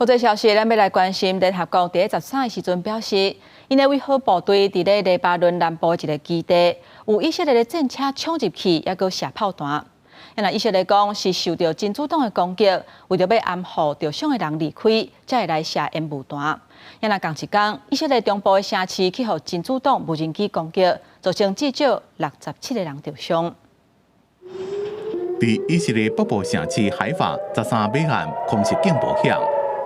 國際消息，咱欲來關心聯合國佇13的時陣表示，𪜶的維和部隊佇咧黎巴嫩南部一个基地，有以色列的戰車衝入去，猶閣射炮彈。若以色列講是受著真主黨的攻擊，為著欲安撫著傷的人離開，才會來射煙霧彈。若仝一工，以色列中部的城市去予真主黨無人機攻擊，造成至少67個人著傷。佇以色列北部城市海法13晚暗空襲警報響，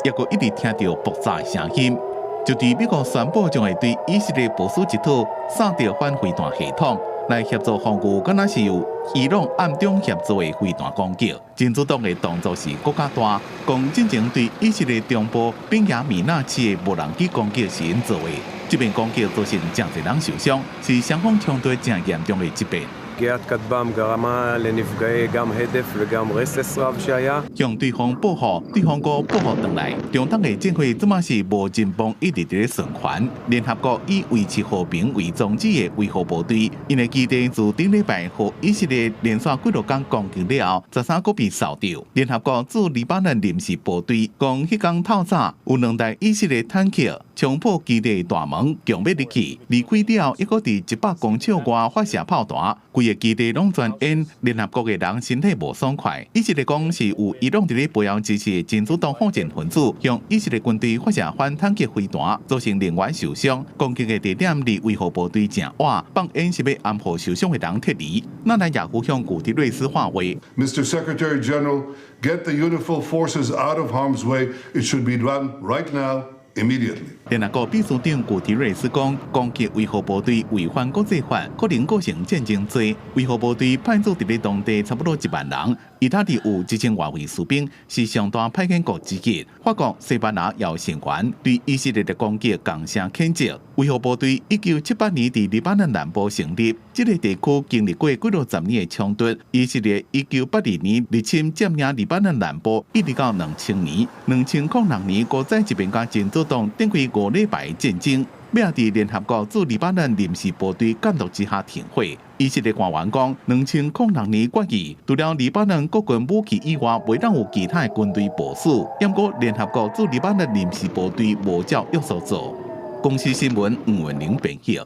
猶閣一直聽著爆炸聲音。就佇美國宣布將會對以色列部署一套薩德反飛彈系統，來協助防禦，敢若是由伊朗暗中協助的飛彈攻擊。真主黨的動作是閣較大，講進前對以色列中部賓雅米納市的無人機攻擊是𪜶做的。這遍攻擊造成誠濟人受傷，是雙方衝突誠嚴重的一遍。 פגיעת כטב"ם גרמה לנפגעי גם הדף וגם רסס רב שהיה. 向對方報復，對方閣報復轉來。中東的戰火這馬是無盡崩，一直佇咧循環。聯合國以維持和平為宗旨的維和部隊，𪜶的基地自頂禮拜予以色列連續幾落工攻擊了後，13閣被掃著。聯合國駐黎巴嫩臨時部隊講，彼工透早有兩台以色列坦克衝破基地大門，強欲入去，離開了後，猶閣佇100公尺外發射炮彈，規个基地攏全煙，聯合國的人身體無爽快。以色列講是有伊朗佇咧背後支持的真主黨好戰分子向以色列軍隊發射反坦克飛彈，造成人員受傷。攻擊的地點離維和部隊誠遠，放煙是欲安撫受傷的人撤離。納坦雅胡向古特瑞斯喊話：Mr. Secretary General, get the UNIFIL forces out of harm's way. It should be done right now. Immediately. 聯合國秘書長古特瑞斯講，攻擊維和部隊違反國際法，可能構成戰爭罪。維和部隊派駐佇咧當地差不多1萬人，意大利有1000外位士兵，是上大派遣國之一。法國、西班牙也有成員對以色列的攻擊仝聲譴責。維和部隊1978年佇黎巴嫩南部成立，這个地區經歷過幾落十年的衝突。以色列1982年入侵佔領黎巴嫩南部，一直到2000年。2006年，閣再一遍佮真主黨展開5禮拜戰爭，尾仔佇聯合國駐黎巴嫩臨時部隊監督之下停火。以色列官員講，2006年決議，除了黎巴嫩國軍武器以外，袂當有其他的軍隊部署。毋過聯合國駐黎巴嫩臨時部隊無照約束做。公視新聞吳文玲編譯。